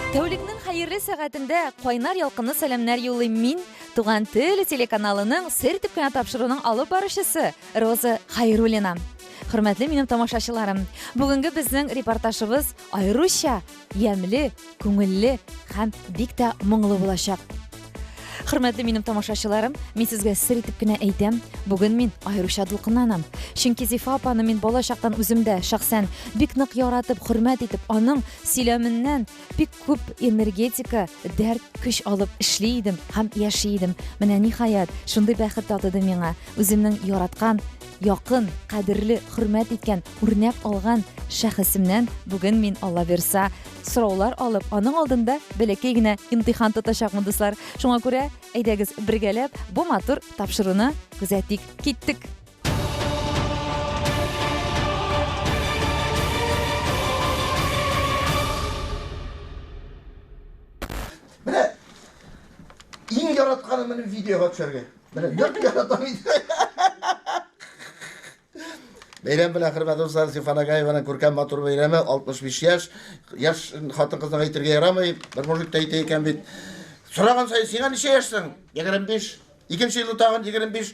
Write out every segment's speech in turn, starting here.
Тәүлекнең хәерле сәгатендә кайнар ялкынлы сәламнәр юллыйм мин, Туган тел телеканалының Сер итеп кенә тапшыруының алып баручысы Роза Хайруллина. Хөрмәтле минем тамашачыларым, бүгенге безнең репортажыбыз аеруча ямьле, күңелле һәм бик тә моңлы булачак. Хөрмәтле минем тамашачыларым, мин сезгә сер итеп кенә әйтәм, бүген мин аеруча дулкынланам. Чөнки Зифа апаны мин бала чактан үзем дә шәхсән бик нык яратып, хөрмәт итеп, аның сөйләменнән бик күп энергетика, дәрт, көч алып эшли идем һәм яши идем. Менә ниһаять, шундый бәхет татыды миңа. Үземнең яраткан, якын, кадерле, хөрмәт иткән, үрнәк алган шәхесемнән бүген мин, Алла бирса, сораулар алып, аның алдында бәләкәй генә имтихан тотачакмын, дуслар. Шуңа күрә, әйдәгез, бергәләп бу матур тапшыруны күзәтик. Киттек! Менә иң яратканым минем видеога төшәргә. Менә бик яратам видео. Бәйрәм белән, хөрмәтле дуслар, Зифа Нагаеваның күркәм матур бәйрәме, 65 яшь. Яшь хатын-кызның әйтергә ярамый, бер мужик та әйтә икән бит. Сораган саен, сиңа ничә яшьсең? 25. Икенче елны тагын 25.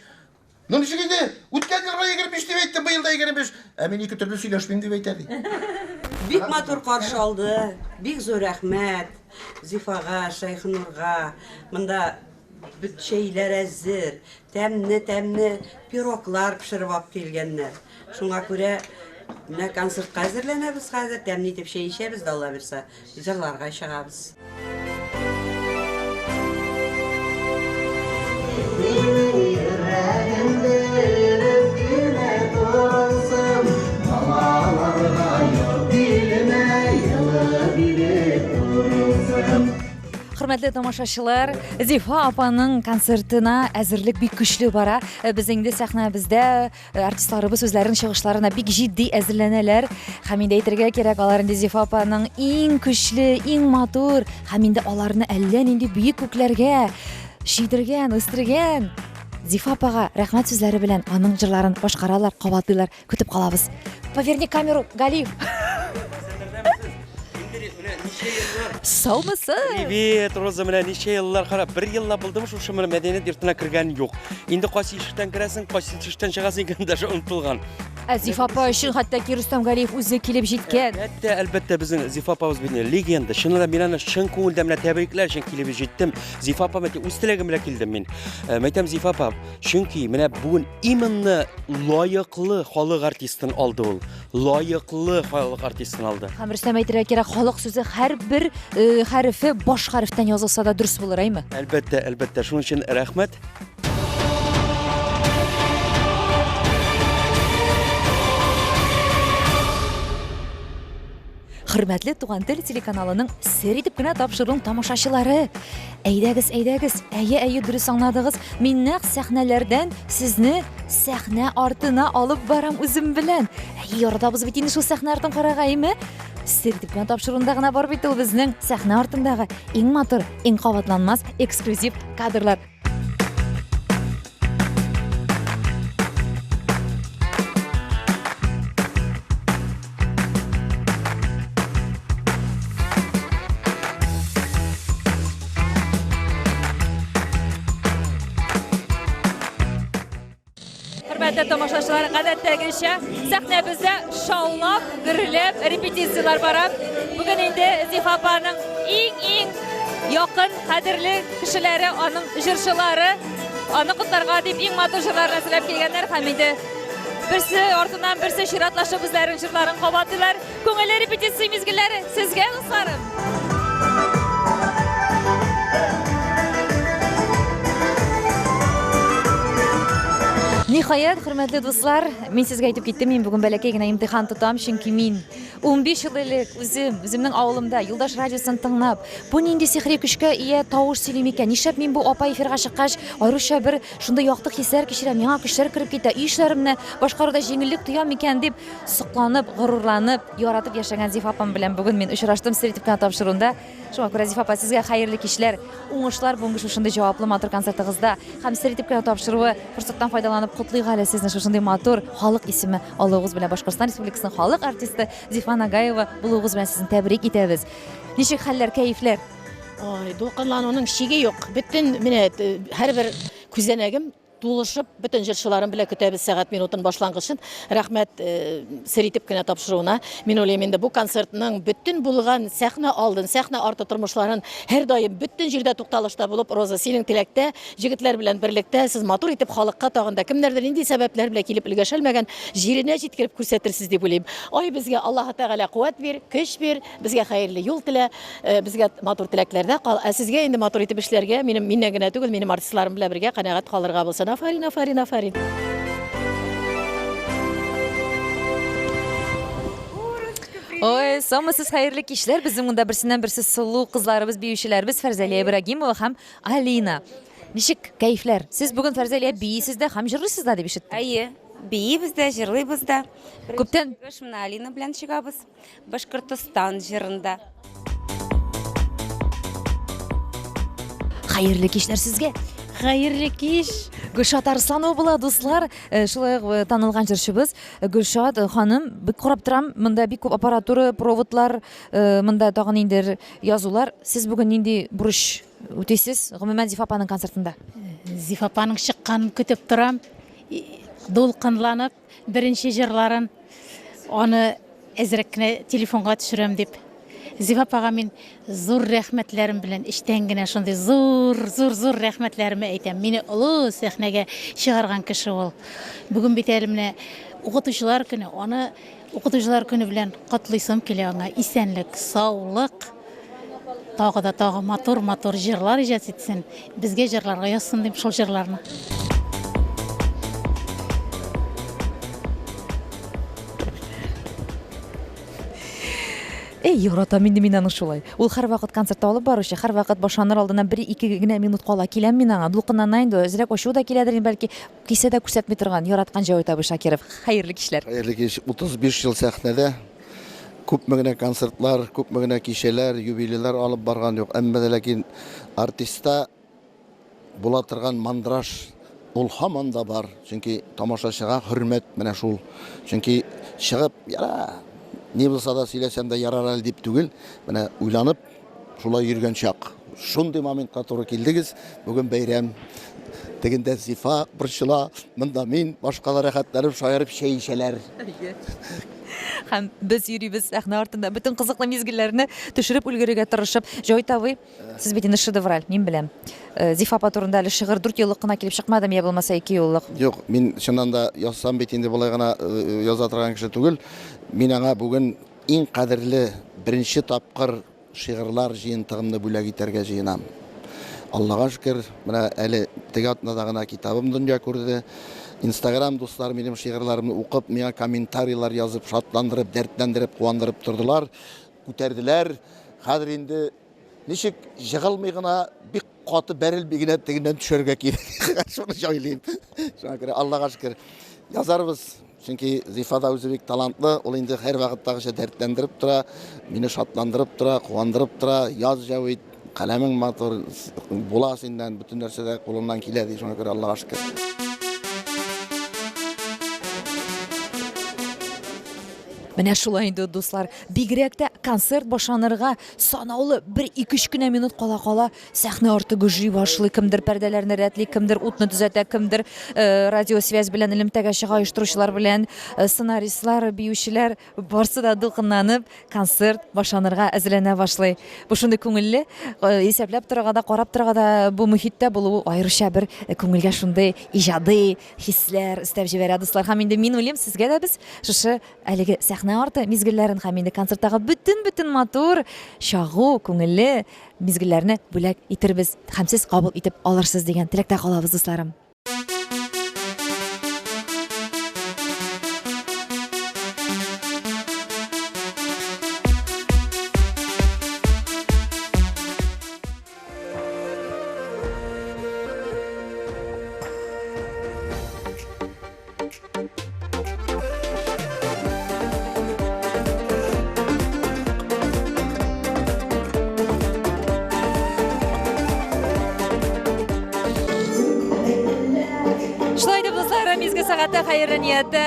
Ну ничек инде? Үткән елга 25 дип әйттем, быел да 25. Ә мин ике төрле сөйләшмим дип әйтә ди. Бик матур каршы алды. Бик зур рәхмәт Зифага, Шәйхнурга. Монда бөт чәйләр әзер. Тәмне-тәмне пироглар пешереп алып килгәннәр. Шуңа күрә менә концертка әзерләнәбез хәзер. Тәмле итеп чәй эчәбез дә, Алла бирса, җырларга чыгабыз. Хөрмәтле тамашачылар, Зифа апаның концертына әзерлек бик көчле бара. Без инде сәхнәбездә Артистларыбыз үзләренең чыгышларына бик җитди әзерләнәләр. Һәм инде әйтергә кирәк, алар инде Зифа апаның иң көчле, иң матур һәм инде аларны әллә нинди бөек күкләргә чөйдергән, үстергән Зифа апага рәхмәт сүзләре белән аның җырларын башкаралар, кабатлыйлар. Көтеп калабыз. Поверни камеру, Галиев. Саумысың? Привет, Роза, менә ничә еллар кара, бер еллап булдымы шушы менә мәдәният йортына кергән юк. Инде кайсы ишектән керәсең, кайсы ишектән чыгасың икән, даже онытылган. Ә Зифа апа өчен хәтта ки Рөстәм Галиев үзе килеп җиткән. Әлбәттә, әлбәттә, безнең Зифа апабыз бит легенда. Чыннан да мин аны чын күңелдән менә тәбрикләр өчен килеп җиттем. Зифа апа, мәйтәм, үз теләгем белән килдем мин. Э, мәйтәм, Зифа апа, чөнки менә бүген именно лаеклы халык артистын алды ул. Лаеклы халык артистын алды. Һәм Рөстәм әйтергә кирәк, халык сүзе һәрбер э, хәрефе баш хәрефтән язылса да дөрес булыр, әйме? Әлбәттә, әлбәттә. Шуның өчен рәхмәт. Хөрмәтле Туган тел телеканалының сер итеп кенә тапшыруын тамашачылары! Әйдәгез, әйдәгез, әйе, әйе, дөрес аңладыгыз. Мин нәкъ сәхнәләрдән сезне сәхнә артына алып барам үзем белән. Әйе, яратабыз бит инде шул сәхнә артын карарга, әйеме? Сер итеп кенә тапшыруында гына бар бит ул безнең сәхнә артындагы иң матур, иң кабатланмас эксклюзив кадрлар. Хөрмәтле тамашачылар, гадәттәгечә сәхнәбездә шаулап, гөрләп репетицияләр бара. Бүген инде Зифа апаның иң-иң якын, кадерле кешеләре, аның җырчылары аны котларга дип иң матур җырларын әзерләп килгәннәр һәм инде берсе артыннан берсе чиратлашып үзләренең җырларын кабатлыйлар. Күңелле репетиция мизгелләре сезгә, дусларым! Ниһаять, хөрмәтле дуслар, мин сезгә әйтеп киттем, мин бүген бәләкәй генә имтихан тотам, чөнки мин 15 ел элек үзем, үземнең авылымда Юлдаш радиосын тыңлап, бу нинди сихри көчкә ия тавыш сөйли микән? Нишләп мин бу апа эфирга чыккач, аеруча бер шундый якты хисләр кичерәм, миңа көчләр кереп китә, өй эшләремне башкаруда җиңеллек тоям микән дип, Сокланып, горурланып, яратып яшәгән Зифа апам белән бүген мин очраштым Сер итеп кенә тапшыруында. Шуңа күрә, Зифа апа, сезгә хәерле кичләр, уңышлар бүгенге шушындый җаваплы матур концертыгызда. Һәм Сер итеп кенә тапшыруы форсаттан файдаланып котлыйк әле сезне шушындый матур халык исеме алуыгыз белән. Башкортстан Республикасының халык артисты Зифа Нагаева булуыгыз белән сезне тәбрик итәбез. Ничек хәлләр, кәефләр? Ой, дулкынлануның чиге юк. Бөтен менә һәрбер күзәнәгем тулышып, бөтен җырчыларым белән көтәбез сәгать минутын башлангычын. Рәхмәт э, сер итеп кенә тапшыруына. Мин уйлыйм инде бу концертның бөтен булган сәхнә алдын, сәхнә арты тормышларын һәрдаим бөтен җирдә тукталышта булып, Роза, синең теләктә, җегетләр белән берлектә сез матур итеп халыкка тагын да кемнәрдер нинди сәбәпләр белән килеп өлгәшәлмәгән җиренә җиткереп күрсәтерсез дип уйлыйм. Ай, безгә Аллаһы Тәгалә куәт бир, көч бир, безгә хәерле юл телә. Э, безгә матур теләкләрдә кал. Ә сезгә инде матур итеп эшләргә, минем миннән генә түгел, минем артистларым белән бергә канәгать калырга булсын. Афәрин, афәрин, афәрин. Ой, саумысыз, хәерле кичләр. Безнең монда берсеннән берсе сылу кызларыбыз, биючеләребез Фәрзәлия Ибрагимова һәм Алина. Ничек кәефләр? Сез бүген Фәрзәлия биисез дә һәм җырлыйсыз да дип ишеттем. Әйе, биибез дә, җырлыйбыз да. Күптән Менә Алина белән чыгабыз. Башкортостан җырында. Хәерле кичләр сезгә. Хәерле кич. Гөлшат Арсланова була, дуслар. Э, шулай ук э, танылган җырчыбыз э, Гөлшат ханым, бик карап торам, монда бик күп аппаратура, проводлар, монда тагын ниндидер язулар. Сез бүген нинди бурыч үтисез? Гомумән, Зифа апаның концертында. Зифа апаның чыкканын көтеп торам. Дулкынланып, Беренче җырларын аны әзрәк кенә телефонга төшерәм дип. Зифа апага мин зур рәхмәтләрем белән эчтән генә шундый зур, зур, зур рәхмәтләремне әйтәм. Мине олы сәхнәгә чыгарган кеше ул. Бүген бит әле менә укытучылар көне, аны укытучылар көне белән котлыйсым килә аңа. Исәнлек, саулык, тагы да тагы матур-матур җырлар иҗат итсен, безгә җырларга язсын дим шул җырларны. Эй, яратам инде мин аны шулай. Ул һәрвакыт концертта алып баручы, һәрвакыт башланыр алдыннан бер-ике генә минут кала киләм мин аңа. Дулкынлана инде, әзрәк ачуы да киләдер инде, бәлки. Кисә дә күрсәтми торган, яраткан Җәвит абый Шакиров. Хәерле кичләр. Хәерле кич. 35 ел сәхнәдә. Күпме генә концертлар, күпме генә кичәләр, юбилейлар алып барган юк. Әмма дә ләкин артистта була торган мандраж ул һаман да бар. Чөнки тамашачыга хөрмәт менә шул. Чөнки чыгып, яра, ни булса да сөйләсәм дә ярар әле дип түгел, менә уйланып шулай йөргән чак. Шундый моментка туры килдегез. Бүген бәйрәм. Тегендә Зифа борчыла, монда мин, башкалар рәхәтләнеп шаярып чәй эчәләр. Һәм без йөрибез сәхнә артында бөтен кызыклы мизгелләрне төшереп өлгерергә тырышып. Җавит абый, сез бит инде шедевраль, мин беләм. Э, Зифа апа турында әле шигырь дүрт еллык кына килеп чыкмады, я булмаса ике еллык. Юк, мин чыннан да язсам бит инде болай гына э, яза торган кеше түгел. Мин аңа бүген Иң кадерле, беренче тапкыр шигырьләр җыентыгымны бүләк итәргә җыенам. Аллага шөкер, менә әле теге атнада гына китабым дөнья күрде. Инстаграм дуслар минем шигырьләремне укып, миңа комментарийлар язып, шатландырып, дәртләндереп, куандырып тордылар, күтәрделәр. Хәзер инде Ничек җыгылмый гына, бик каты бәрелми генә тегеннән төшәргә кирәк. Шуны җайлыйм. Шуңа күрә Аллага шөкер. Язарбыз. Чөнки Зифа да үзе бик талантлы. Ул инде һәрвакыттагыча дәртләндереп тора, мине шатландырып тора, куандырып тора. Яз, Җәвит, каләмең матур, була синнән, бөтен нәрсә дә кулыңнан килә ди. Шуңа күрә Аллага шөкер. Менә шулай инде, дуслар. Бигрәк тә концерт башланырга санаулы бер ике-өч кенә минут кала-кала сәхнә арты гөжли башлый. Кемдер пәрдәләрне рәтли, кемдер утны төзәтә, кемдер э, радиосвязь белән элемтәгә чыга оештыручылар белән, э, сценаристлар, биючеләр барсы да дулкынланып концерт башланырга әзерләнә башлый. Бу шундый күңелле, э, исәпләп торырга да, карап торырга да бу мохиттә булуы аеруча бер күңелгә шундый иҗади хисләр өстәп җибәрә, дуслар. Һәм инде мин уйлыйм, сезгә дә без шушы әлеге сәхнә арты мизгелләрен һәм инде концерттагы бөтен-бөтен матур, чагу, күңелле мизгелләрне бүләк итербез һәм сез кабул итеп алырсыз дигән теләктә калабыз, дусларым. Шулай итеп, дусларым, изге сәгатьтә хәерле нияттә.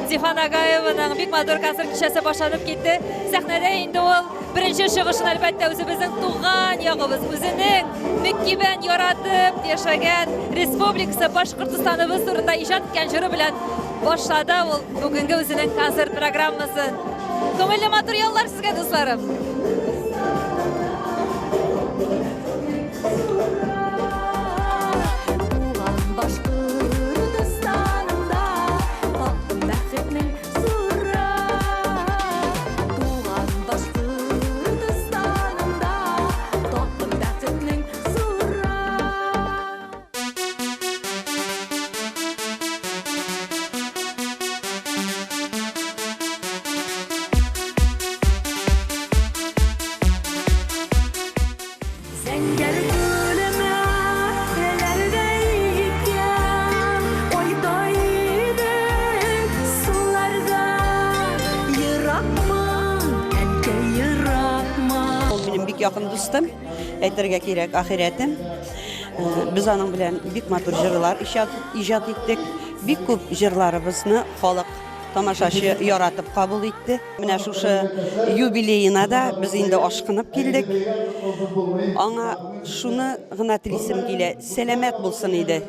Зифа Нагаеваның бик матур концерт кичәсе башланып китте. Сәхнәдә инде ул беренче чыгышын, әлбәттә, үзебезнең туган ягыбыз, үзенең мөкибән яратып яшәгән республикасы Башкортостаныбыз турында иҗат иткән җыры белән башлады ул бүгенге үзенең концерт программасын. Күңелле матур яллар сезгә, дусларым! Зәңгәр күлемә нәләрдә икән, Кайта идең суларда. Еракмы, әнкәй, еракмы? Ул минем бик якын дустым, әйтергә кирәк, ахирәтем. Без аның белән бик матур җырлар иҗат, иҗат иттек. Бик күп җырларыбызны халык тамашачы яратып кабул итте. Менә шушы юбилеена да без инде ашкынып килдек. Аңа шуны гына телисем килә, сәламәт булсын иде.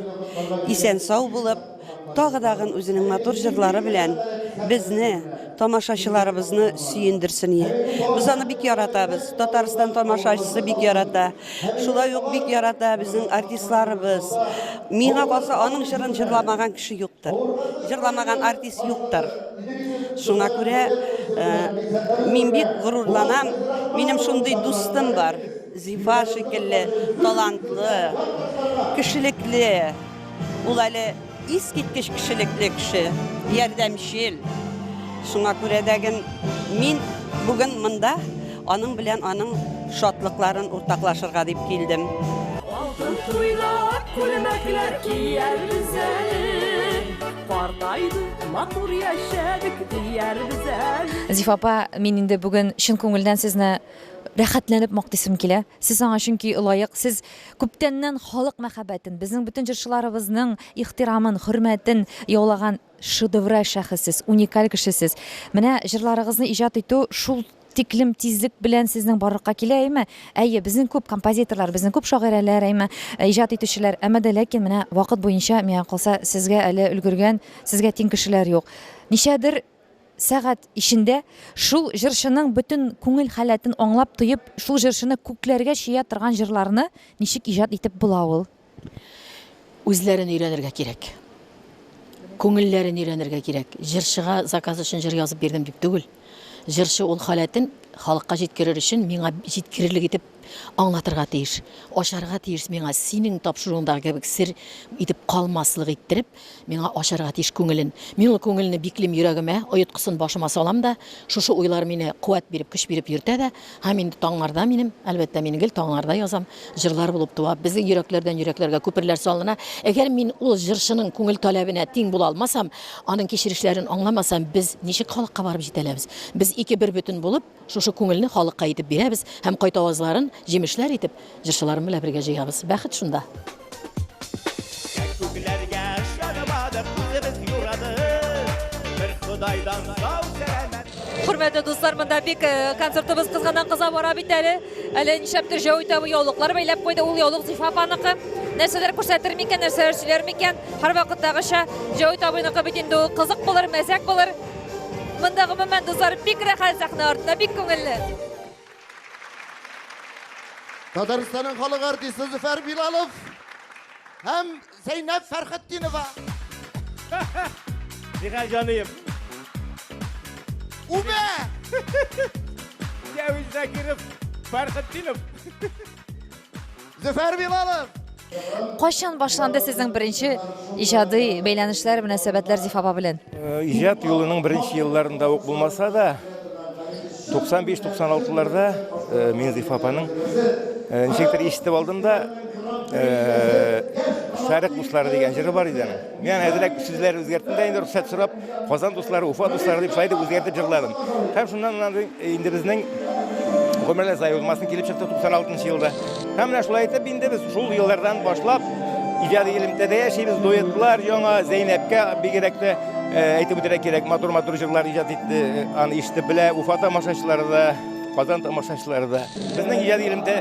Исән-сау булып, тагы дагын үзенең матур җырлары белән безне, тамашачыларыбызны сөендерсен ие. Без аны бик яратабыз. Татарстан тамашачысы бик ярата. Шулай ук бик ярата безнең артистларыбыз. Миңа калса, аның җырын җырламаган кеше юктыр. Җырламаган артист юктыр. Шуңа күрә э, мин бик горурланам. Минем шундый дустым бар. Зифа шикелле талантлы, кешелекле. Ул әле Искиткеч кешелекле кеше, ярдәмчел. Шуңа күрә дәген мин бүген монда аның белән аның шатлыкларын уртаклашырга дип килдем. Алтын туйда ак күлмәкләр киярбез әле, Картайдык, матур яшәдек диярбез әле. Зифа апа, мин инде бүген чын күңелдән сезне рәхәтләнеп мактыйсым килә. Сез аңа чөнки лаек. Сез күптәннән халык мәхәббәтен, безнең бөтен җырчыларыбызның ихтирамын, хөрмәтен яулаган шедевраль шәхессез, уникаль кешесез. Менә җырларыгызны иҗат итү шул тиклем тизлек белән сезнең барлыкка килә, әйме? Әйе, безнең күп композиторлар, безнең күп шагыйрәләр, әйме, иҗат итүчеләр. Әмма дә ләкин менә вакыт буенча, миңа калса, сезгә әле өлгергән, сезгә тиң кешеләр юк. Ничәдер сәгать эчендә шул җырчының бөтен күңел халәтен аңлап, тоеп, шул җырчыны күкләргә чөя торган җырларны ничек иҗат итеп була ул? Үзләрен өйрәнергә кирәк. Күңелләрен өйрәнергә кирәк. Җырчыга заказ өчен җыр язып бирдем дип түгел. Җырчы ул халәтен халыкка җиткерер өчен миңа җиткерерлек итеп аңлатырга тиеш, ачарга тиеш миңа, синең тапшыруыңдагы кебек сер итеп калмаслык иттереп, Миңа ачарга тиеш күңелен. Мин ул күңелне биклим йөрәгемә, оеткысын башыма салам да, шушы уйлар мине куәт биреп, көч биреп йөртә дә, һәм инде таңнарда минем, әлбәттә, мин гел таңнарда язам, җырлар булып туа, безнең йөрәкләрдән йөрәкләргә күперләр салына. Әгәр мин ул җырчының күңел таләбенә тиң була алмасам, аның кичерешләрен аңламасам, без ничек халыкка барып җитә алабыз? Без ике бербөтен булып, шушы күңелне халыкка илтеп бирәбез һәм кайтавазларын җимешләр итеп, Җырчыларым белән бергә җыябыз. Бәхет шунда. Күкләргә ышанмадык, үзебез юрадык. Бер Ходайдан сау сәламәт. Хөрмәтле дуслар, монда бик э, концертыбыз кызганнан кыза бара бит әле. Әле нишләптер Җәвит абый яулыклар бәйләп куйды. Ул яулык Зифа апаныкы. Нәрсәләр күрсәтер микән, нәрсәләр сөйләр микән? Һәрвакыттагыча Җәвит абыйныкы бит инде ул кызык булыр, мәзәк булыр. Монда гомумән дуслар бик рәхәт сәхнә артында, бик күңелле. Татарстанның халык артисты Зөфәр Билалов һәм Зәйнәб Фәрхетдинова. Нихәл җаныем? Үбә! Җәвил Закиров, Фәрхетдинов. Зөфәр Билалов! Кайчан башланды сезнең беренче иҗади бәйләнешләр, мөнәсәбәтләр Зифа апа белән? Э, иҗат юлының беренче елларында ук булмаса да, 95-96ларда э, мин Зифа апаның э, ничектер ишетеп алдым да, Шәрык дуслары дигән җыры бар иде аның. Мин әзрәк сүзләр үзгәрттем дә инде рөхсәт сорап, Казан дуслары, Уфа дуслары дип шулай дип үзгәртеп җырладым. Һәм шуннан инде безнең гомерләр зая узмасын килеп чыкты 96 елда. Һәм менә шулай итеп инде без шул еллардан башлап иҗади элемтәдә яшибез, дуэтлар яңа Зәйнәпкә бигрәк тә Әйтеп үтәргә кирәк, матур-матур җырлар иҗат итте, аны ишетеп белә Уфа тамашачылары да, Казан тамашачылары да. Безнең иҗади элемтә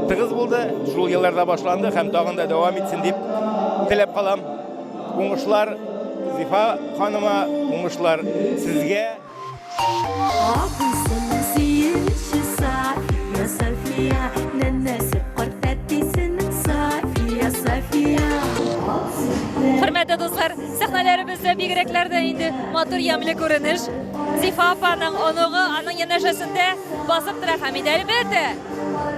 тыгыз булды, шул елларда башланды һәм тагын да дәвам итсен дип теләп калам. Уңышлар Зифа ханыма, уңышлар сезгә. Абыйсының сөенече Сафия, Сафия, нәнәсе картәтисенең Сафия, Сафия. Хөрмәтле дуслар, сәхнәләребездә бигрәкләр дә инде матур ямьле күренеш. Зифа апаның оныгы аның янәшәсендә басып тора һәм инде әлбәттә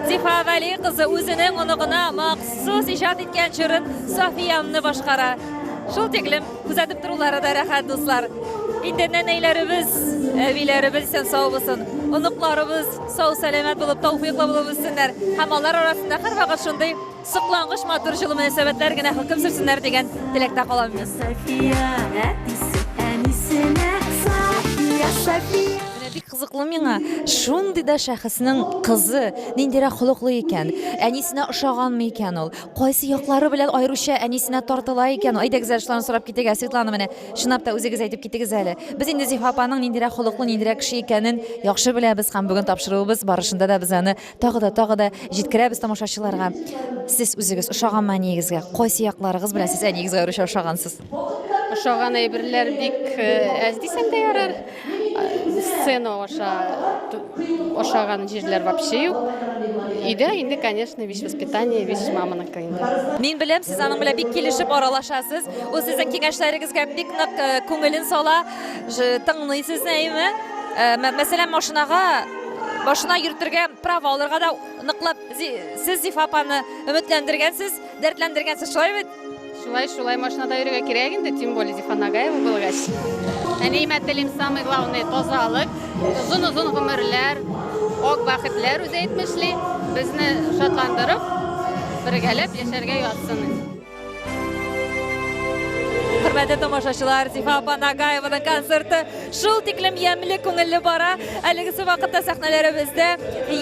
Зифа Вәли кызы үзенең оныгына махсус иҗат иткән җырын Софиямны башкара. Шул тиклем күзәтеп торулары да рәхәт, дуслар. Инде нәнәйләребез, әбиләребез исән сау булсын. Оныкларыбыз сау сәламәт булып, тәүфыйклы булып үссеннәр. Һәм алар арасында һәрвакыт шундый Соклангыч матур җылы мөнәсәбәтләр генә хөкем сөрсеннәр дигән теләктә калам мин. София, әтисе, әнисенә София, София. Менә бик кызыклы миңа, шундый да шәхеснең кызы ниндирәк холыклы икән, әнисенә ошаганмы икән ул, кайсы яклары белән аеруча әнисенә тартыла икән ул. Әйдәгез әле шуларны сорап китик ә, Светлана, менә чынлап та үзегез әйтеп китегез әле. Без инде Зифа апаның ниндирәк холыклы, ниндирәк кеше икәнен яхшы беләбез һәм бүген тапшыруыбыз барышында да без аны Тагы да, тагы да җиткерәбез тамашачыларга. Сез үзегез ошаганмы әниегезгә? Кайсы якларыгыз белән сез әниегезгә аеруча ошагансыз? Ошаган әйберләр бик әз дисәң дә ярар. Сцена аша ошаган җирләр вообще юк. Өйдә инде, конечно, весь воспитание, весь маманыкы инде. Мин беләм, сез аның белән бик килешеп аралашасыз. Ул сезнең киңәшләрегезгә бик нык күңелен сала, тыңлый сезне, әйеме? Мәсәлән, машинага машина йөртергә право алырга да ныклап сез Зифа апаны өметләндергәнсез, дәртләндергәнсез, шулай бит? Шулай, шулай машинада йөрергә кирәк инде, тем более Зифа Нагаева булгач. Әниемә телим самый главный тазалык, озын-озын гомерләр, ак бәхетләр үзе әйтмешли, безне шатландырып, бергәләп яшәргә язсын. Хөрмәтле тамашачылар, Зифа апа Нагаеваның концерты шул тиклем ямьле, күңелле бара. Әлегесе вакытта сәхнәләребездә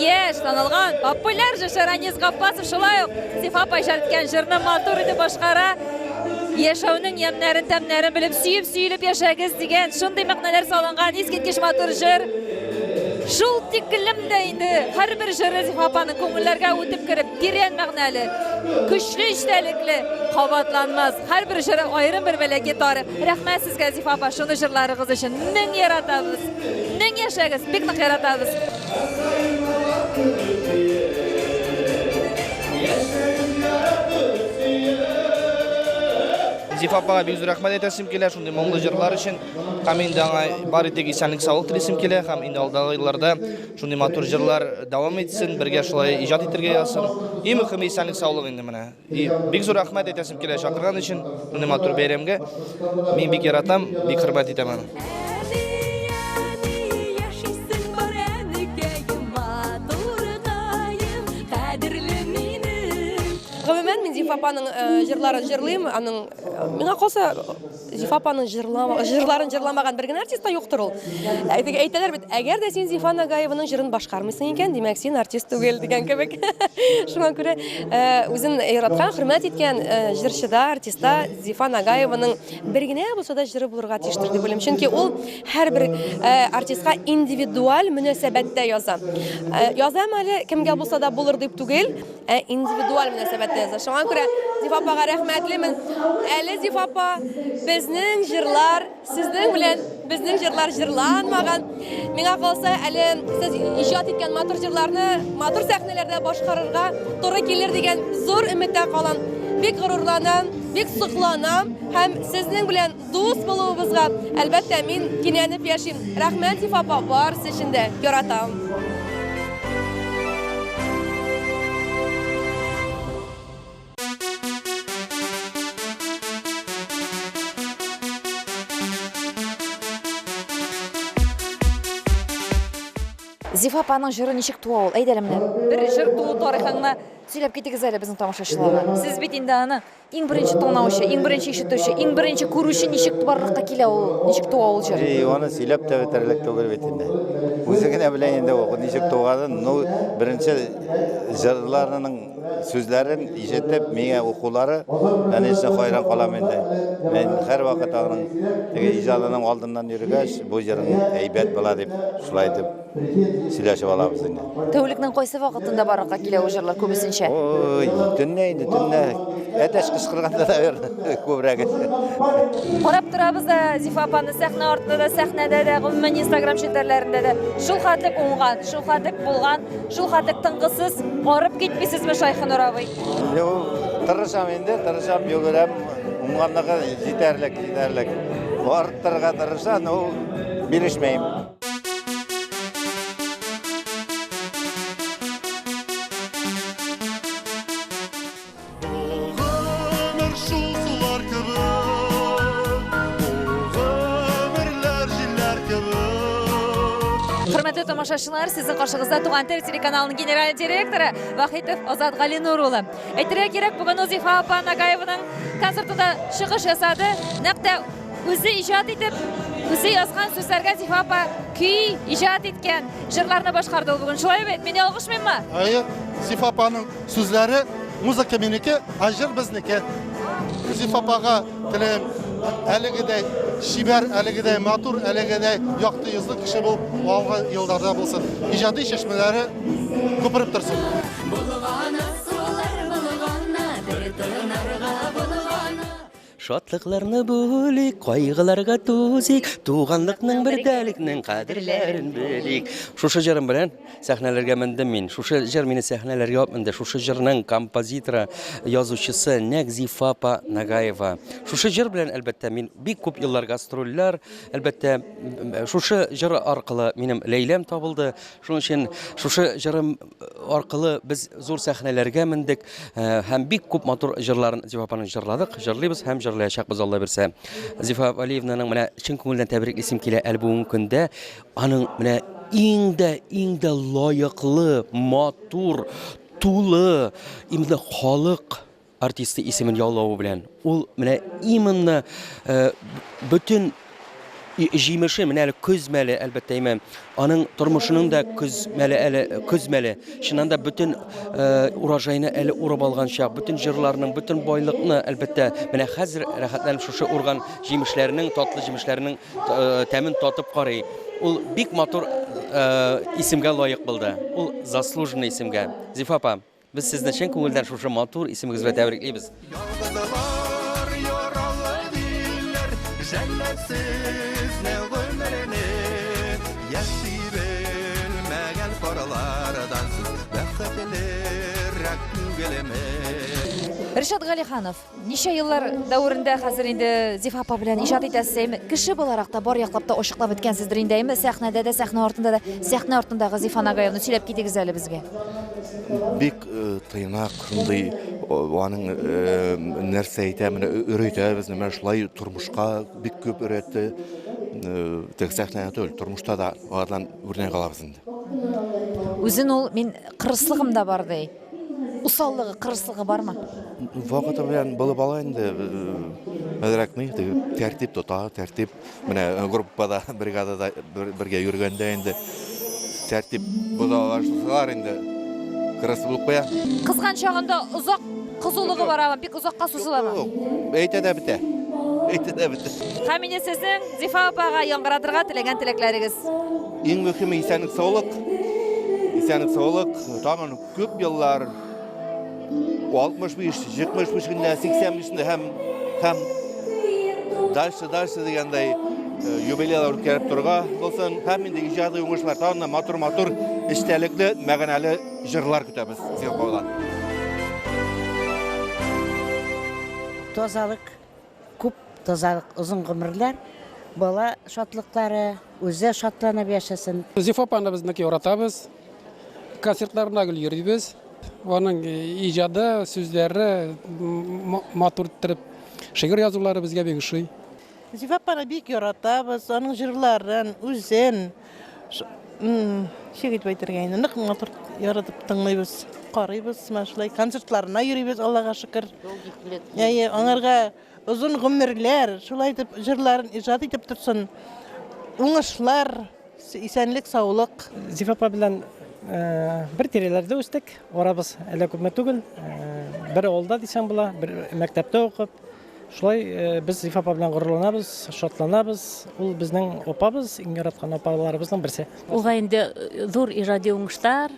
яшь, танылган, популяр җырчы Ранис Габбасов шулай ук Зифа апа иҗат иткән җырны матур итеп башкара. Яшәүнең ямьнәрен, тәмнәрен белеп, сөеп, сөелеп яшәгез дигән шундый мәгънәләр салынган искиткеч матур җыр. Шул тиклем дә инде һәрбер җыры Зифа апаның күңелләргә үтеп кереп, тирән мәгънәле, көчле эчтәлекле, кабатланмас. Һәрбер җыры аерым бер бәләкәй тарих. Рәхмәт сезгә, Зифа апа, шуны җырларыгыз өчен. Мең яратабыз. Мең яшәгез, бик нык яратабыз. Зифа апага бик зур рәхмәт әйтәсем килә, шундый моңлы җырлар өчен. Һәм инде аңа бары тик исәнлек-саулык телисем килә һәм инде алдагы елларда шундый матур җырлар дәвам итсен, бергә шулай иҗат итәргә язсын. Иң мөхиме исәнлек-саулык инде менә. И бик зур рәхмәт әйтәсем килә чакырган өчен, шундый матур бәйрәмгә. Мин бик яратам, бик хөрмәт итәм аны. Гомумән, мин Зифа апаның җырларын җырлыйм. Аның миңа калса, Зифа апаның җырларын җырламаган бер генә артист та юктыр ул. Әйтәләр бит, әгәр дә син Зифа Нагаеваның җырын башкармыйсың икән, димәк, син артист түгел дигән кебек. Шуңа күрә үзен яраткан, хөрмәт иткән җырчыда, артистта Зифа Нагаеваның бер генә булса да җыры булырга тиештер дип уйлыйм. Чөнки ул һәрбер артистка индивидуаль мөнәсәбәттә яза. Язам әле, кемгә булса да булыр дип түгел, Ә индивидуаль мөнәсәбәттә яза. Шуңа күрә Зифа апага рәхмәтлемен. Әле Зифа апа, безнең җырлар сезнең белән безнең җырлар җырланмаган. Миңа калса, әле сез иҗат иткән матур җырларны матур сәхнәләрдә башкарырга туры килер дигән зур өметтә калам. Бик горурланам, бик сокланам һәм сезнең белән дус булуыбызга, әлбәттә, мин кинәнеп яшим. Рәхмәт, Зифа апа, барысы өчен дә. Яратам. Зифа апаның җыры ничек туа ул? Әйдә әле менә бер җыр туу тарихыңны сөйләп китегез әле безнең тамашачыларга. Сез бит инде аны Иң беренче тыңлаучы, иң беренче ишетүче, иң беренче күрүче ничек барлыкка килә ул, ничек туа ул җыр? И, аны сөйләп тә бетерерлек түгел бит инде. Үзе генә белә инде ул ничек туганын. Ну, беренче җырларының сүзләрен ишетеп, миңа укулары, конечно, хайран калам инде. Мин һәрвакыт аның теге иҗадының алдыннан йөргәч, бу җырың әйбәт була дип, шулай итеп сөйләшеп алабыз инде. Тәүлекнең кайсы вакытында барлыкка килә ул җырлар күбесенчә? Ой, төнлә инде, төнлә. Әтәч кычкырганда да күбрәге. Карап торабыз да Зифа апаны сәхнә артында да, сәхнәдә дә, гомумән Инстаграм челтәрләрендә дә. Шул хәтлек уңган, шул хәтлек булган, шул хәтлек тынгысыз, арып китмисезме, Шайхинур абый? Юк, тырышам инде, тырышам, йөгерәм. Уңганлыгы җитәрлек, җитәрлек. Арттырырга тырышам, но бирешмәйм. Хөрмәтле тамашачылар, сезнең каршыгызда Туган тел телеканалының генераль директоры Вахитов Азат Галинур улы. Әйтергә кирәк, бүген Узифа апа Нагаеваның концертында чыгыш ясады. Нәкъ тә Үзе иҗат итеп, үзе язган сүзләргә Зифа апа көй иҗат иткән җырларны башкарды ул бүген. Шулай бит? Мин ялгышмыйммы? Әйе, Зифа апаның сүзләре, музыка минеке, ә җыр безнеке. Зифа апага теләем әлегедәй чибәр, әлегедәй матур, әлегедәй якты йөзле кеше булып алгы елларда булсын. Иҗади чишмәләре күпереп торсын. Болгана сулар болгана, бер тынарга болгана. Шатлыкларны бүлик, кайгыларга түзик, туганлыкның, бердәлекнең кадерләрен белик. Шушы җырым белән сәхнәләргә мендем мин. Шушы җыр мине сәхнәләргә алып менде. Шушы җырның композиторы, язучысы нәкъ Зифа апа Нагаева. Шушы җыр белән, әлбәттә, мин бик күп еллар гастрольләр, әлбәттә, шушы җыр аркылы минем Ләйләм табылды. Шуның өчен шушы җырым аркылы без зур сәхнәләргә мендек һәм бик күп матур җырларын Зифа апаның җырладык, җырлыйбыз һәм җырлаячакбыз Алла бирсә. Зифа Валиевнаның менә чын күңелдән тәбриклисем килә әле бүгенге көндә аның менә иң дә иң дә лаеклы, матур, тулы именно халык артисты исемен яулавы белән. Ул менә именно э, бөтен җимеше менә әле көз мәле, әлбәттә, әйме, аның тормышының да көз мәле әле, көз мәле. Чыннан да бөтен э, урожайны әле урып алган чак, бөтен җырларның, бөтен байлыкны, әлбәттә, менә хәзер рәхәтләнеп шушы урган җимешләрнең, татлы җимешләрнең э, тәмен татып карый. Ул бик матур э, исемгә лаек булды. Ул заслуженный исемгә. Зифа апа, Без сезне чын күңелдән шушы матур исемегез белән тәбриклибез. Ялгызлар яралы диләр, жәлләп сезне гомерне. Яши белмәгән парлардан сез бәхетлерәк түгелме? Ришат Галиханов, ничә еллар дәверендә хәзер инде Зифа апа белән иҗат итәсез, әйме? Кеше буларак та бар яклап та ачыклап беткәнсездер инде, әйме? Сәхнәдә дә, сәхнә артында да, сәхнә артындагы Зифа Нагаевны сөйләп китегез әле безгә. Бик тыйнак, шундый аның нәрсә әйтә, менә өйрәтә безне, менә шулай тормышка бик күп өйрәтте. Тек сәхнәдә түгел, тормышта да алардан үрнәк алабыз инде. Үзен ул, мин кырыслыгым да бар, ди. Усаллыгы, кырыслыгы бармы? Вакыты белән булып ала инде. Әзрәк ни, тәртип тота, тәртип. Менә группада, бригадада бергә йөргәндә инде тәртип боза башласалар инде кырыс булып куя. Кызган чагында озак кызулыгы барамы, бик озакка сузыламы? Юк, әйтә дә бетә. Әйтә дә бетә. Һәм инде сезнең Зифа апага яңгыратырга теләгән теләкләрегез. Иң мөһиме исәнлек, саулык. Исәнлек, саулык. Тагын күп еллар 65, 75 көндә, 85 көндә һәм һәм дальше, дальше дигәндәй э, юбилейлар үткәреп торырга булсын. Һәм инде иҗади уңышлар, тагын да матур-матур, эчтәлекле, мәгънәле җырлар көтәбез Зилкодан. Тазалык, күп тазалык, озын гомерләр, бала шатлыклары, үзе шатланып яшәсен. Зифа апаны без нык яратабыз. Концертларына гел йөрибез. Аның иҗады, сүзләре, матур иттереп шигырь язулары безгә бик ошый. Зифа апаны бик яратабыз, аның җырларын, үзен. Ничек итеп әйтергә инде, нык матур яратып тыңлыйбыз, карыйбыз, менә шулай концертларына йөрибез, Аллага шөкер. Әйе, аңарга озын гомерләр, шулай итеп җырларын иҗат итеп торсын. Уңышлар, исәнлек, саулык. Зифа апа белән. Бер тирәләрдә үстек, арабыз әллә күпме түгел. Бер авылда дисәң була, бер мәктәптә укып. Шулай без Зифа апа белән горурланабыз, шатланабыз. Ул безнең апабыз, иң яраткан апаларыбызның берсе. Уга инде зур иҗади уңышлар,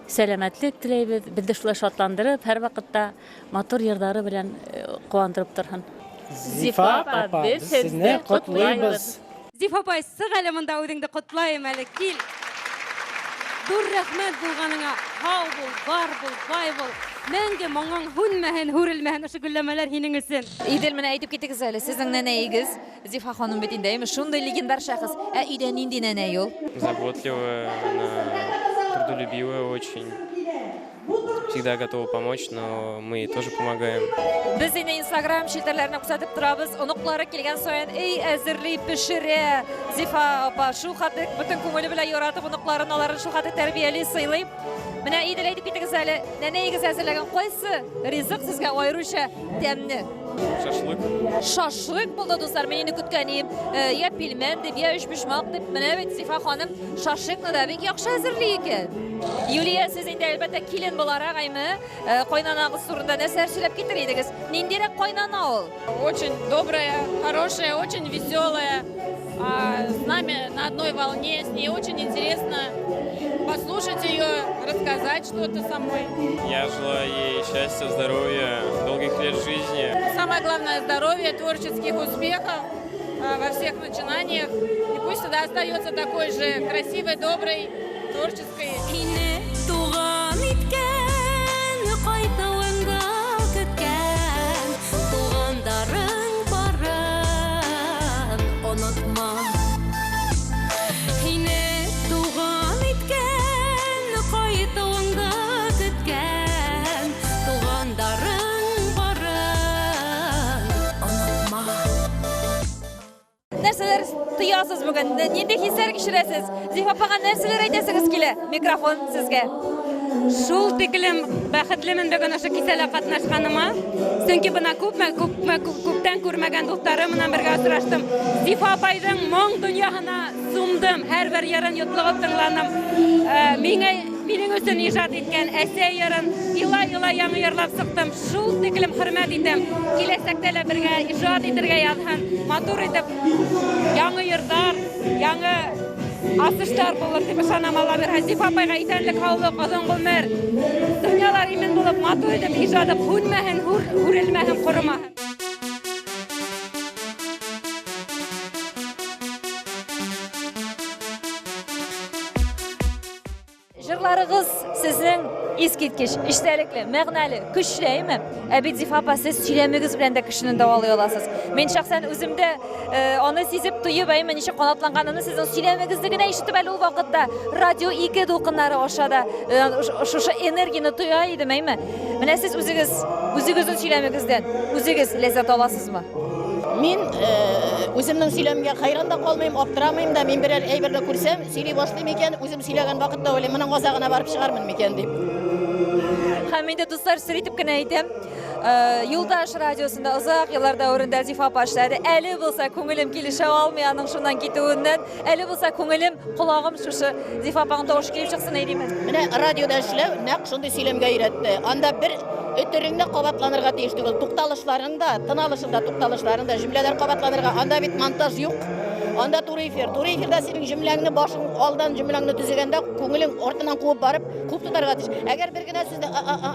сәламәтлек теләйбез. Безне шулай шатландырып, һәрвакытта матур җырлары белән куандырып торһын. Зифа апа, без сезне котлыйбыз! Зифа апай, сык әле монда үзеңне котлаем әле, кил. Зур рәхмәт булганыңа. Һау бул, бар бул, бай бул. Мәңге моңың һүнмәһен, һүрелмәһен ошо гөлләмәләр һинең өчен. Идел, менә әйтеп китегез әле, сезнең нәнәегез Зифа ханым бит инде, әйеме, шундый легендар шәхес. Ә өйдә нинди нәнәй ул? Заботливая, она трудолюбивая очень. Всегда готова помочь, но мы ей тоже помогаем. Без инде Инстаграм челтәрләренә күзәтеп торабыз. Оныклары килгән саен, эй, әзерли, пешерә. Зифа апа шул хәтле бөтен күңеле белән яратып оныкларын, аларын шул хәтле тәрбияли, сыйлый. Менә Идел әйтеп китегез әле, нәнәегез әзерләгән кайсы ризык сезгә аеруча тәмле? Шашлык. Шашлык булды, дуслар. Мин инде көткән идем. Э, я пельмен дип, я өчпочмак дип. Менә бит Зифа ханым шашлыкны да бик яхшы әзерли икән. Юлия, сез инде әлбәттә килен буларак, әйме, э, кайнанагыз турында нәрсәләр сөйләп китер идегез? Ниндирәк кайнана ул? Очень добрая, хорошая, очень веселая. А, с нами на одной волне, с ней очень интересно послушать ее, рассказать что-то самой. Я желаю ей счастья, здоровья, долгих лет жизни. Самое главное здоровье, творческих успехов а, во всех начинаниях. И пусть всегда остается такой же красивой, доброй, творческой. Һине туган иткән, кайтуыңды көткән, тугандарың барын онытма. Һине туган иткән, кайтуыңды көткән, тугандарың барын онытма. Нәрсәләр тоясыз бүген? Нинди хисләр кичерәсез? Зифа апага нәрсәләр әйтәсегез килә? Микрофон сезгә. Шул тиклем бәхетлемен бүген ошо кичәлә катнашканыма. Чөнки бына күпме, күпме, күптән күрмәгән дусларым белән бергә очраштым. Зифа апайның моң дөньяһына сумдым, һәрбер йырын йотлыгып тыңланым. Э, миңа минең өчен иҗат иткән Әсә йырын ила-ила яңа йырлап чыктым. Шул тиклем хөрмәт итәм. Киләчәктә лә бергә иҗат итергә язһын. Матур итеп яңа йырлар, яңа асышлар булыр дип ышанам Алла бирһә. Зифа апайга исәнлек, һаулык, озын гомер. Дөньялар имин булып, матур итеп иҗаты һүнмәһен, һүрелмәһен, корымаһын. Җырларыгыз сезнең искиткеч, эчтәлекле, мәгънәле, көчле, әйме? Ә бит Зифа апа, сез сөйләмегез белән дә кешене дәвалый аласыз. Мин шәхсән үзем дә э, аны сизеп, тоеп, әйме, ничек канатланганын сезнең сөйләмегезне генә ишетеп әле ул вакытта радио 2 дулкыннары аша да э, шушы энергияне тоя идем, әйме? Менә сез үзегез, үзегезнең сөйләмегездән үзегез ләззәт аласызмы? Мин э, үземнең сөйләмгә хәйран да калмыйм, аптырамыйм да. Мин берәр әйберне күрсәм, сөйли башлыйм икән, үзем сөйләгән вакытта уйлыйм, моның азагына барып чыгармын микән дип. Һәм инде дуслар, сер итеп кенә әйтәм, э, Юлдаш радиосында озак еллар дәверендә Зифа апа эшләде. Әле булса күңелем килешә алмый аның шуннан китүеннән. Әле булса күңелем, колагым шушы Зифа апаның тавышы килеп чыксын әй димен. Менә радиода эшләү нәкъ шундый сөйләмгә өйрәтте. Анда бер өтерең дә кабатланырга тиеш түгел. Тукталышларың да, тын алышың да, тукталышларың да, җөмләләр кабатланырга. Анда бит монтаж юк. Анда туры эфир. Туры эфирда синең җөмләңне башың алдан җөмләңне төзегәндә күңелең артыннан куып барып, куып тотарга тиеш. Әгәр бер генә сүзне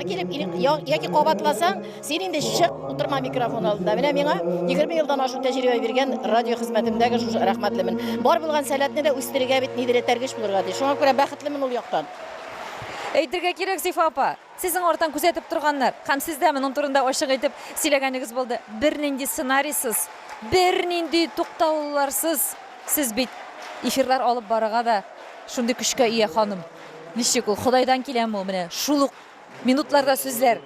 килеп яки кабатласаң, Син инде чык, утырма микрофон алдында. Менә миңа 20 елдан ашу тәҗрибә биргән радио хезмәтемдәге шушы рәхмәтлемен. Бар булган сәләтне дә үстерергә бит нидер этәргеч булырга тиеш. Шуңа күрә бәхетлемен ул яктан. Әйтергә кирәк, Зифа апа, сезнең арттан күзәтеп торганнар һәм сез дә моның турында ачык итеп сөйләгәнегез булды. Бернинди сценарийсыз, бернинди тукталуларсыз сез бит эфирлар алып барырга да шундый көчкә ия ханым. Ничек ул, Ходайдан киләме ул, менә шул ук Минутларда сүзләр.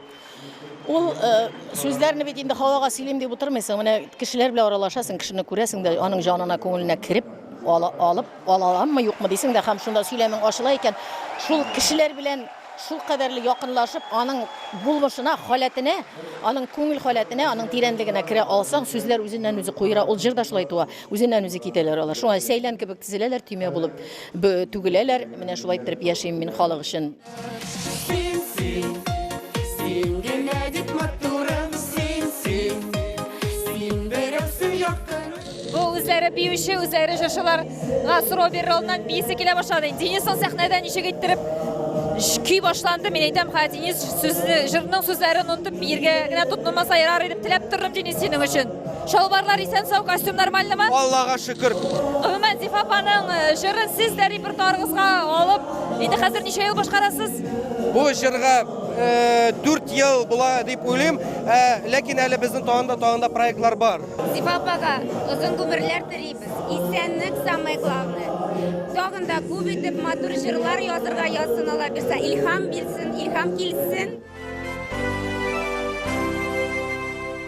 Ул э, сүзләрне бит инде һавага сөйлим дип утырмыйсың. Менә кешеләр белән аралашасың, кешене күрәсең дә, аның җанына, күңеленә кереп ала, алып ала аламмы, юкмы дисең дә, һәм шунда сөйләмең ачыла икән, шул кешеләр белән шул кадәрле якынлашып, аның булмышына, халәтенә, аның күңел халәтенә, аның тирәнлегенә керә алсаң, сүзләр үзеннән-үзе куера. Ул җыр да шулай туа, үзеннән-үзе китәләр алар. Шуңа сәйлән кебек тезеләләр, төймә булып түгеләләр. Менә шулай иттереп яшим мин халык өчен. Син, син, син генә дип матурым, син, син, син берәүсең якын. Бу үзләре биюче, үзләре җырчыларга сорау бирер алдыннан биисе килә башлады. Денисның сәхнәдә ничек иттереп көй башланды. Мин әйтәм, ха, Денис сүзне, җырның сүзләрен онытып биергә генә тотынмаса ярар иде дип теләп тордым Денис синең өчен. Чалбарлар исән-сау, костюм нормальныймы? Аллага шөкер. Гомумән, Зифа апаның җырын сез дә репертуарыгызга алып, инде хәзер ничә ел башкарасыз? Бу җырга 4 ел була дип уйлыйм, ләкин әле безнең тагын да тагын да проектлар бар. Зифа апага озын гомерләр телибез. Исәнлек самое главное. Тагын да күп итеп матур җырлар язырга язсын Алла бирса, илһам бирсен, илһам килсен.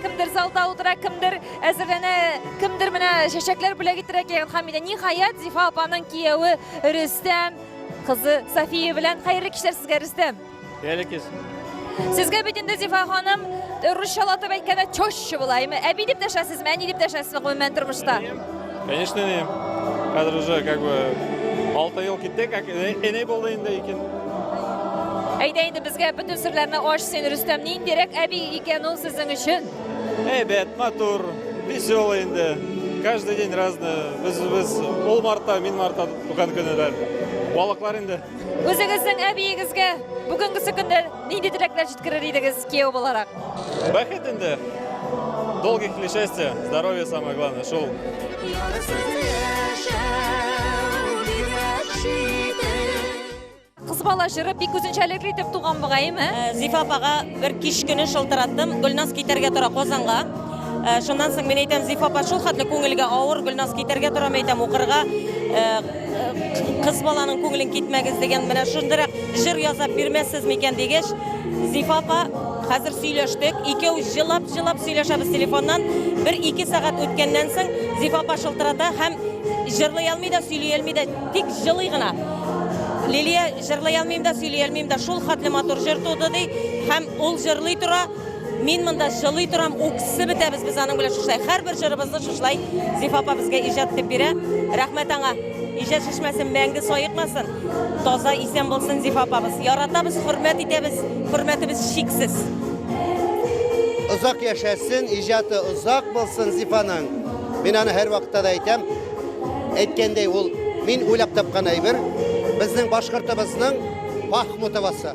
Кемдер залда утыра, кемдер әзерләнә, кемдер менә чәчәкләр бүләк итәргә килгән Хамидә. Ниһаять, Зифа апаның кияве Рөстәм, кызы София белән. Хәерле кичләр сезгә, Рөстәм. Хәерле кич. Сезгә бит инде Зифа ханым русчалатып әйткәндә теща була, әйме? Әби дип дәшәсезме, әни дип дәшәсезме гомумән тормышта? Конечно, әнием. Хәзер уже как бы 6 ел китте, как әни булды инде икән. Әйдә инде безгә бөтен серләрне ач син, Рөстәм. Ниндирәк әби икән ул сезнең өчен? Әйбәт, матур, веселый инде. Каждый день разный. Без без ул мартта, мин мартта туган көнеләр. Балыклар инде. Үзегезнең әбиегезгә бүгенгесе көндә нинди теләкләр җиткерер идегез кияү буларак? Бәхет инде. Долгих лет счастья, здоровья самое главное, шул. Кыз бала җыры бик үзенчәлекле итеп туган бугай, әйме? Э, Зифа апага бер кич көне шылтыраттым. Гөлназ китәргә тора Казанга. Э, шуннан соң мин әйтәм, Зифа апа, шул хәтле күңелгә авыр, Гөлназ китәргә тора, мин әйтәм, укырга. Э, кыз баланың күңелен китмәгез дигән менә шундыйрак җыр язап бирмәссез микән дигәч, Зифа апа, хәзер сөйләштек, икәү җылап-җылап сөйләшәбез телефоннан. Бер-ике сәгать үткәннән соң Зифа апа шылтырата һәм җырлый алмый да, сөйли алмый да, тик җылый гына. Лилия, җырлый алмыйм да, сөйли алмыйм да, шул хәтле матур җыр туды ди һәм ул җырлый тора. Мин монда җылый торам, үксеп бетәбез без аның белән шушылай. Һәрбер җырыбызны шушылай Зифа апа безгә иҗат итеп бирә. Рәхмәт аңа. Иҗат чишмәсе мәңге саекмасын. Таза, исән булсын Зифа апабыз. Яратабыз, хөрмәт итәбез. Хөрмәтебез чиксез. Озак яшәсен, иҗаты озак булсын Зифаның. Мин аны һәрвакытта да әйтәм. Әйткәндәй, ул мин уйлап тапкан әйбер. Безнең башкортыбызның Пахмутовасы.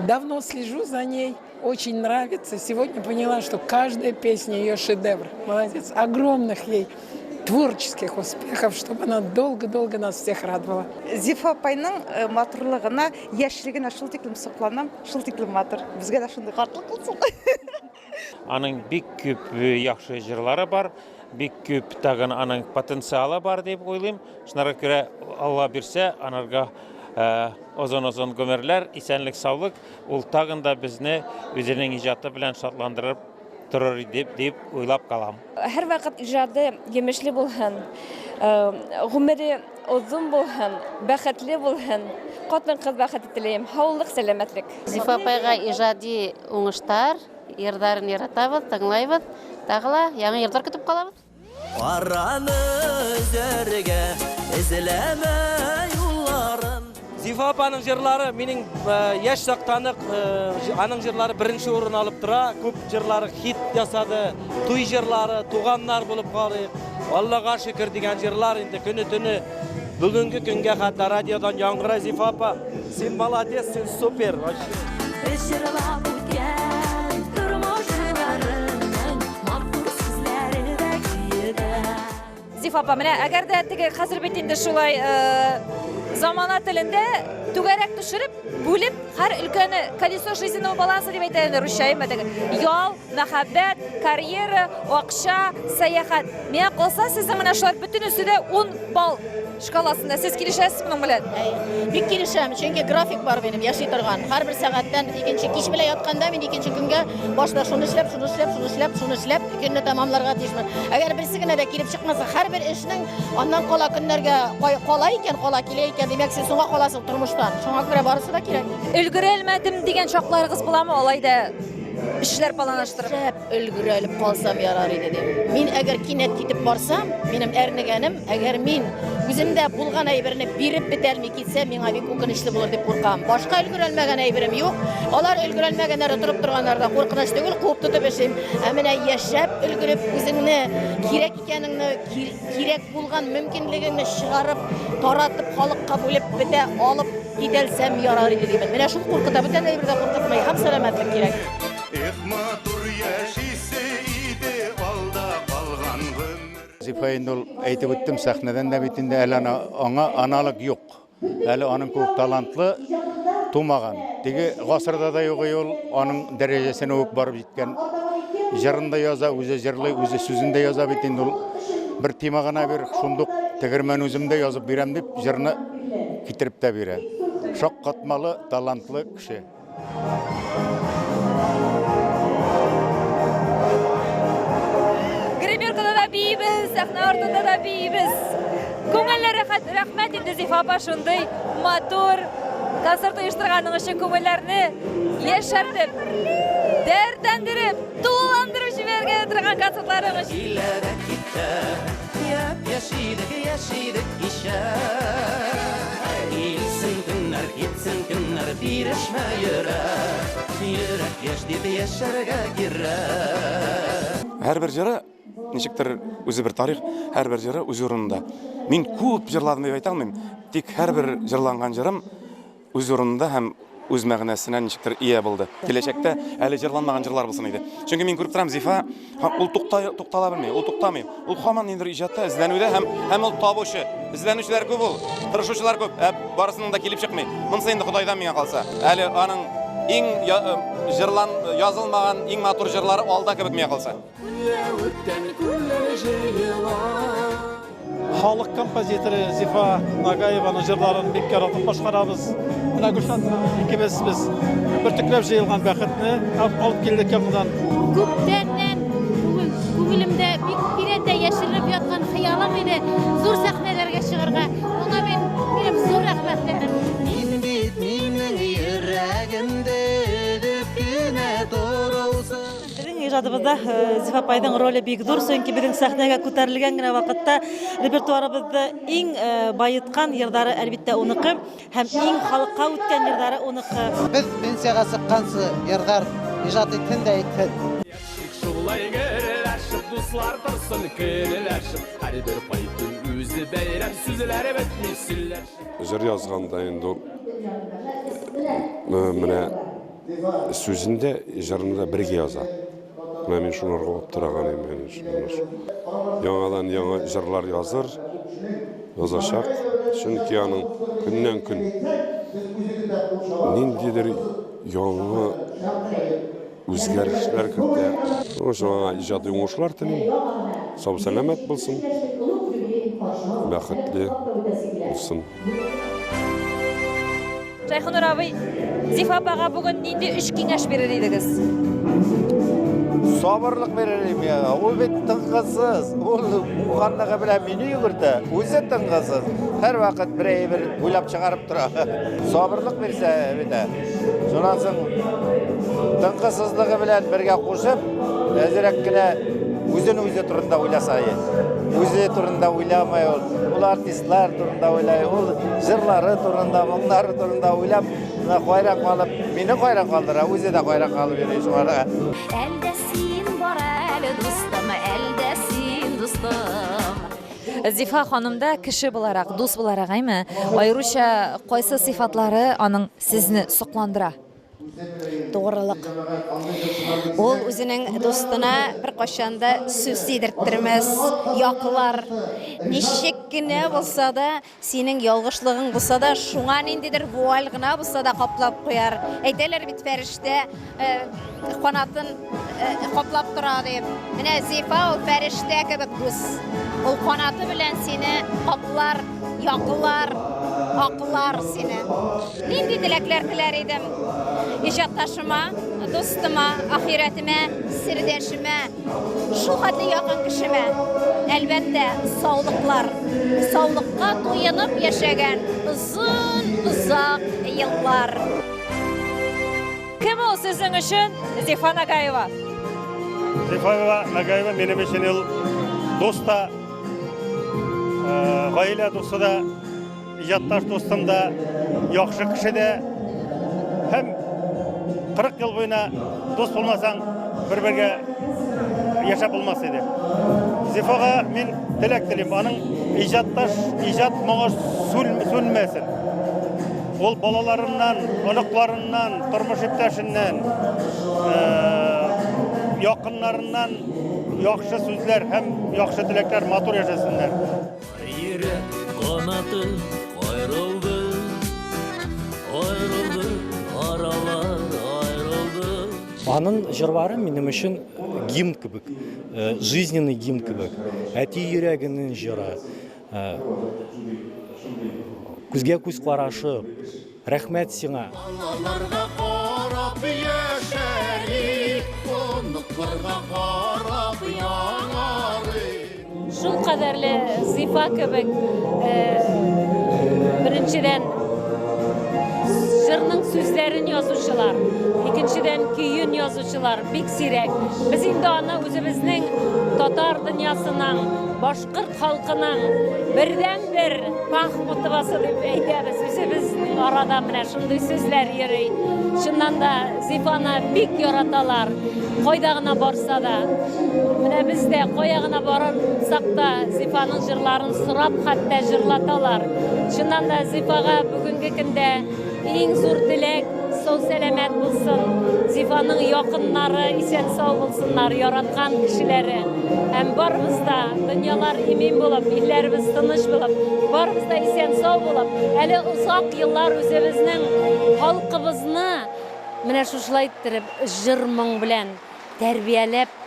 Давно слежу за ней, очень нравится. Сегодня поняла, что каждая песня ее шедевр. Молодец. Огромных ей творческих успехов, чтобы она долго-долго нас всех радовала. Зифа апайның э, матурлыгына, яшьлегенә шул тиклем сокланам, шул тиклем матур. Безгә дә шундый картлык булсын. Аның бик күп э, яхшы җырлары бар, бик күп тагын аның потенциалы бар дип уйлыйм. Шунарга күрә Алла бирсә, анарга Озын-озын гомерләр, исәнлек-саулык, ул тагын да безне үзенең иҗаты белән шатландырып торыр иде дип уйлап калам. Һәрвакыт иҗады емешле булһын, гомере озын булһын, бәхетле булһын. Хатын-кыз бәхете телим, һаулык, сәламәтлек. Зифа апайга иҗади уңыштар, йырларын яратабыз, тыңлайбыз. Тагы ла яңа йырлар көтеп калабыз. Араны өзәргә эзләмә юлларын. Зифа апаның җырлары минем э, яшь чактан ук э, аның җырлары беренче урын алып тора. Күп җырлары хит ясады. Туй җырлары, туганнар булып калыйк. Аллага шөкер дигән җырлар инде көне-төне бүгенге көнгә хәтле радиодан яңгырай Зифа апа. Син молодец, син супер вообще. Җырлап үткән тормыш җырларының матур сүзләре дә көе дә. Зифа апа, менә әгәр дә теге хәзер бит инде шулай э, замана телендә түгәрәк төшереп, бүлеп, һәр өлкәне колесо жизненного баланса дип әйтә инде русча, әйме теге. Ял, мәхәббәт, карьера, акча, сәяхәт. Миңа калса, сезнең менә шулар бөтенесе дә 10 балл. шкаласында. Сез килешәсез моның белән? Бик килешәм, чөнки график бар минем яши торган. Һәрбер сәгатьтән икенче кич белән ятканда мин икенче көнгә башта шуны эшләп, шуны эшләп, шуны эшләп, шуны эшләп көнне тәмамларга тиешмен. Әгәр берсе генә дә килеп чыкмаса, һәрбер эшнең аннан кала көннәргә кала икән, кала килә икән, димәк, син соңга каласың тормыштан. Шуңа күрә барысы да кирәк. Өлгерәлмәдем дигән чакларыгыз буламы? Алай да эшләр планлаштырып. Шәп өлгерәлеп калсам ярар иде дим. Мин әгәр кинәт китеп барсам, минем әрнегәнем, әгәр мин үземдә булган әйберне биреп бетәлми китсәм, миңа бик үкенечле булыр дип куркам. Башка өлгерәлмәгән әйберем юк. Алар өлгерәлмәгәннәре торып торганнар да куркыныч түгел, куып тотып эшлим. Ә менә яшәп өлгереп, үзеңне кирәк икәнеңне, кирәк булган мөмкинлегеңне чыгарып, таратып, халыкка бүлеп бетә алып китәлсәм ярар иде димен. Менә шул куркыта, бүтән әйбер дә куркытмый. Һәм сәламәтлек кирәк. Эх, матур яшисе иде алда калган гомер. Зифа инде ул әйтеп үттем, сәхнәдән дә бит инде әле ана, аңа аналог юк. Әле аның кебек талантлы тумаган. Теге гасырда да юк ул, аның дәрәҗәсенә үк барып җиткән. Җырын да яза, үзе җырлый, үзе сүзен дә яза бит инде ул. Бер тема гына бир, шундук тегермән үзем дә язып бирәм дип җырны китереп тә бирә. Шаккатмалы, талантлы кеше. Гримеркада да биибез, сәхнә артында да биибез. Күңелле рәхәт, рәхмәт инде Зифа апа шундый матур концерт оештырганың өчен күңелләрне яшәртеп, дәртләндереп, тулыландырып җибәргән торган концертларың өчен. Килә дә китә, япь-яшь идек, яшь идек кичә. Килсен көннәр, китсен көннәр, бирешмә йөрәк. Йөрәк яшь дип яшәргә кирәк. Һәрбер җыры ничектер үзе бер тарих, һәрбер җыры үз урынында. Мин күп җырладым дип әйтә алмыйм, тик һәрбер җырланган җырым үз урынында һәм үз мәгънәсенә ничектер ия булды. Киләчәктә әле җырланмаган җырлар булсын иде. Чөнки мин күреп торам, Зифа ул тукта, туктала белми, ул туктамый. Ул һаман ниндидер иҗатта, эзләнүдә һәм һәм ул табучы. Эзләнүчеләр күп ул, тырышучылар күп, ә барысының да килеп чыкмый. Монысы инде Ходайдан миңа калса. Әле аның иң җырлан язылмаган иң матур җырлары алда кебек миңа калса. Күлләвектән күлләр җыела. Халык композиторы Зифа Нагаеваның җырларын бик яратып башкарабыз. Менә Гөлшат икебез без бөртекләп җыелган бәхетне алып килдек яңадан. Күптәннән күңелемдә бик тирәндә яшерелеп яткан хыялым иде зур сәхнәләргә чыгарга. Моңа мин минем зур рәхмәтләрем. Син бит минем йөрәгемдә өзеп кенә торасың. Безнең ижадыбызда Зифа апайның роле бик зур, чөнки безнең сәхнәгә күтәрелгән генә вакытта репертуарыбызны иң баеткан йырлары, әлбиттә, уныкы һәм иң халыкка үткән йырлары уныкы. Без пенсиягә чыкканчы йырлар иҗат итсен дә итсен. Яшик шулай гөрләшеп, дуслар торсын көнләшеп, һәрбер кайту үзе бәйрәм, сүзләре бетми сөйләшеп. Җыр язганда инде ул менә Сүзен дә, җырны да бергә яза. Менә мин шунарга аптыраган идем. Яңадан яңа җырлар языр, язачак. Чөнки аның көннән-көн ниндидер яңа үзгәрешләр кертә. Шуның өчен аңа иҗади уңышлар телим. Сау-сәламәт булсын, бәхетле булсын. Шәйхенур абый, Зифа апага бүген нинди өч киңәш бирер идегез? Сабырлык бирер идем миңа. Ул бит тынгысыз. Ул уңганлыгы белән мине йөгертә. Үзе тынгысыз. Һәрвакыт бер әйбер уйлап чыгарып тора. Сабырлык бирсә бит. Шуннан соң тынгысызлыгы белән бергә кушып, әзрәк кенә үзен үзе турында уйласа. Үзе турында уйламай ул. Ул артистлар турында уйлай, ул җырлары турында, моңнары турында уйлап, менә хайран калып, мине хайран калдыра, үзе дә хайран калып йөри шуңарга. Әлдә син бар әле, дустым, әлдә син, дустым. Зифа ханымда кеше буларак, дус буларак, әйме, аеруча кайсы сыйфатлары аның сезне сокландыра? Тугрылык. Ул үзенең дустына беркайчан да сүз тидерттермәс, яклар. Ничек кенә булса да, синең ялгышлыгың булса да, шуңа ниндидер вуаль гына булса да каплап куяр. Әйтәләр бит, фәрештә э, канатын э, каплап тора дип. Менә Зифа ул фәрештә кебек дус. Ул канаты белән сине каплар. яклар, аклар сине. Нинди теләкләр теләр идем? Иҗатташыма, дустыма, ахирәтемә, сердәшемә, шул хәтле якын кешемә. Әлбәттә, саулыклар. Саулыкка туенып яшәгән озын озак еллар. Кем ул сезнең өчен Зифа Нагаева? Зифа Нагаева минем өчен ул дус та, гаилә дусты да, иҗатташ дустым да, яхшы кеше дә. Һәм 40 ел буена дус булмасаң, бер-бергә яшәп булмас иде. Зифага мин теләк телим, аның иҗатташ, иҗат моңы сүнмәсен. Ул балаларыннан, оныкларыннан, тормыш иптәшеннән, якыннарыннан яхшы сүзләр һәм яхшы теләкләр, матур яшәсеннәр. Йөрәк канаты кайрылды, Аерылды аралар, аерылды. Аның җырлары минем өчен гимн кебек, жизненный гимн кебек. Әти йөрәгенең җыры. Күзгә күз карашып, рәхмәт сиңа. Балаларга карап яшәрик, оныкларга карап яңарыйк. Шул кадәрле Зифа кебек, беренчедән, җырның сүзләрен язучылар, икенчедән, көен язучылар бик сирәк. Без инде аны үзебезнең татар дөньясының, башкорт халкының бердәнбер Пахмутовасы дип әйтәбез. Үзебезнең арада менә шундый сүзләр йөри. Чыннан да Зифаны бик яраталар. Кайда гына барса да. Менә без дә кая гына барсак та Зифаның җырларын сорап хәтта җырлаталар. Чыннан да Зифага бүгенге көндә Иң зур теләк, сау-сәламәт булсын. Зифаның якыннары исән-сау булсыннар, яраткан кешеләре. Һәм барыбыз да, дөньялар имин булып, илләребез тыныч булып, барыбыз да исән-сау булып, әле озак еллар үзебезнең халкыбызны менә шушылай иттереп җыр-моң белән тәрбияләп,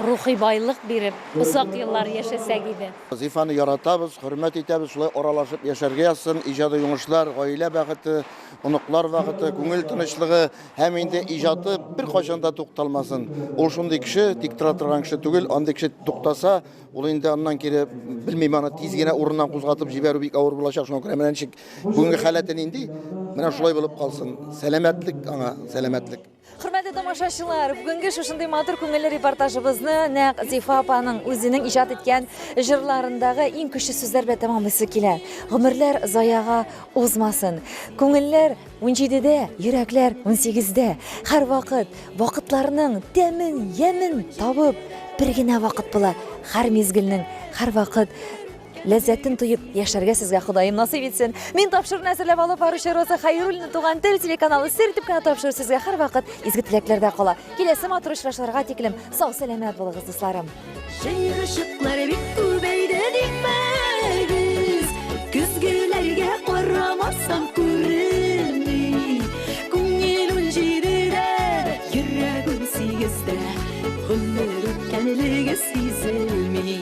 рухи байлык биреп, озак еллар яшәсәк иде. Зифаны яратабыз, хөрмәт итәбез, шулай аралашып яшәргә язсын, иҗади уңышлар, гаилә бәхете, оныклар бәхете, күңел тынычлыгы һәм инде иҗаты беркайчан да тукталмасын. Ул шундый кеше, тик тора торган кеше түгел, андый кеше туктаса, ул инде аннан кире, белмим, аны тиз генә урыннан кузгатып җибәрү бик авыр булачак, шуңа күрә менә ничек бүгенге халәте нинди, менә шулай булып калсын. Сәламәтлек аңа, сәламәтлек. Хөрмәтле тамашачылар, бүгенге шушындый матур күңелле репортажыбызны нәкъ Зифа апаның үзенең иҗат иткән җырларындагы иң көчле сүзләр белән тәмамлыйсы килә. Гомерләр заяга узмасын. Күңелләр 17-дә, йөрәкләр 18-дә. Һәрвакыт вакытларның тәмен, ямен табып, бер генә вакыт була. Һәр мизгелнең һәрвакыт Ләззәтен тоеп яшәргә сезгә Ходаем насыйп итсен. Мин тапшыруны әзерләп алып баручы Роза Хәйруллина Туган тел телеканалы сер итеп кенә тапшыру сезгә һәрвакыт изге теләкләрдә кала. Киләсе матур очрашуларга тиклем сау-сәламәт булыгыз, дусларым. Җәйге чыклар бик күбәйде димәгез, Көзгеләргә карамасам күренми. Күңел унҗидедә, йөрәк унсигездә, Гомер үткәнлеге сизелми.